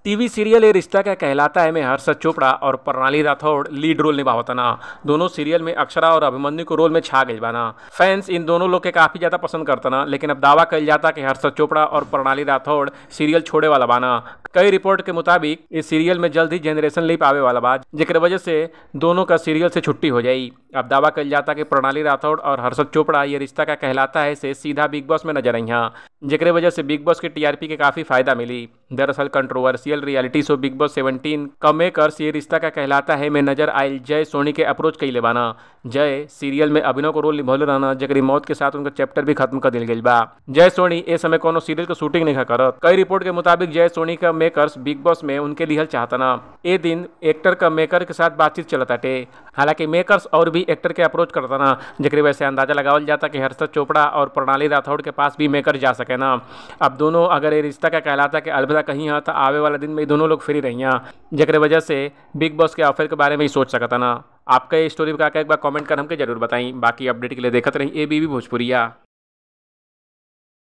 TV serial ये रिश्ता क्या कहलाता है में हर्षद चोपड़ा और प्रणाली राठौड़ लीड रोल निभावतना। दोनों सीरियल में अक्षरा और अभिमन्यु के रोल में छा गई बाना। फैंस इन दोनों लोग के काफ़ी ज़्यादा पसंद करतना, लेकिन अब दावा कल जाता कि हर्षद चोपड़ा और प्रणाली राठौड़ सीरियल छोड़े वाला बाना। कई रिपोर्ट के मुताबिक इस सीरियल में जल्द ही जनरेशन लीप आवे वाला बा, जेकर वजह से दोनों का सीरियल से छुट्टी हो जाई। अब दावा कल जाता कि प्रणाली राठौड़ और हर्षद चोपड़ा ये रिश्ता क्या कहलाता है से सीधा बिग बॉस में नजर आई, जेकरे वजह से बिग बॉस के टीआरपी के काफ़ी फायदा मिली। दरअसल controversial reality show Bigg Boss 17 का मेकर्स ये रिश्ता क्या कहलाता है में नजर आयल जय सोनी के अप्रोच कईले बाना। जय सीरियल में अभिनव को रोल निभौले रहना, जकरी मौत के साथ उनका चैप्टर भी खत्म कर दिल गई बा। जय सोनी ए समय कोनो सीरियल के शूटिंग नहीं करत। कई रिपोर्ट के मुताबिक जय सोनी का मेकर्स बिग बॉस में उनके लिहल चाहतना। ए दिन एक्टर का मेकर के साथ बातचीत चलताटे। हालांकि मेकर्स और भी एक्टर के अप्रोच करता, जेकरी वजह से अंदाजा लगावल जाता कि हर्षद चोपड़ा और प्रणाली राठौड़ के पास भी मेकर जा सके ना। अब दोनों अगर ये रिश्ता क्या कहलाता कि अलविदा कहीं है तो आवे वाला दिन में दोनों लोग फ्री रही, जेकरे वजह से बिग बॉस के ऑफर के बारे में ही सोच सकता ना। आपका ये स्टोरी का एक बार कमेंट कर हमके जरूर बताई। बाकी अपडेट के लिए देखते रही एबीपी भोजपुरिया।